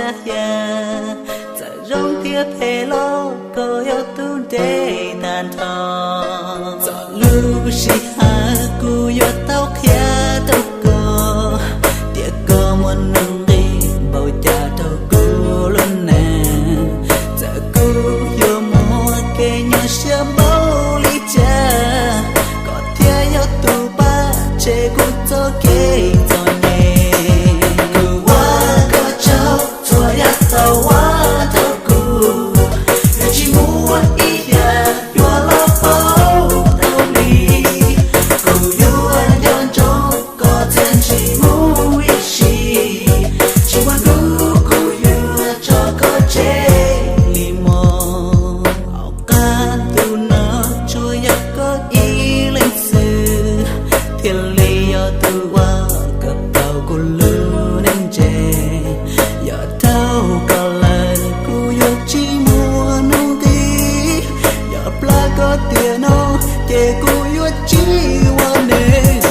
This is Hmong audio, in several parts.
Txawm zoo thiab phem los koj yog tus nres tag nrho. Txog lub sij hawm kuv yuav tau qhia rau koj tias koj muaj nuj nqis npaum cas rau kuv lub neej. Txawm kuv yuav muaj kev nyuaj siab npaum li cas, koj thiaj yog tus pab tshem kuv txoj kev txom nyem. Kuv ua koj tsaug, tsuas yog tau ua rau kuv, yuav tsis muaj ib yam yuav los pauv tau li. Kuv yuav nco ntsoov koj txhiaj tsis mus ib sim, tsis muaj hnub kuv yuav tso koj tseg li mog. Hauv qab ntuj no tsuas yog koj ib leeg xwb thiaj li yog tus uas koj tau kuv lub neej ntse. Yog raug koj lawm kuv yuav tsis muaj nuj nqis, yog plab koj tiam no ces kuv yuav tsis ua neeg.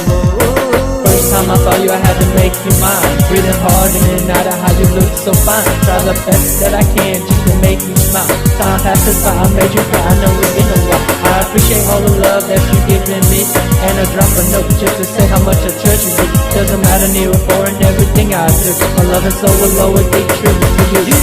First time I thought you, I had to make you mine. Breathing hard in and out of how you look so fine. Try the best that I can just to make you smile. Time passes by, I made you cry. I know it's been a while. I appreciate all the love that you given me. And a drop a note just to say how much I treasure you. Doesn't matter near or far in everything I do. My love and soul will always be true to you.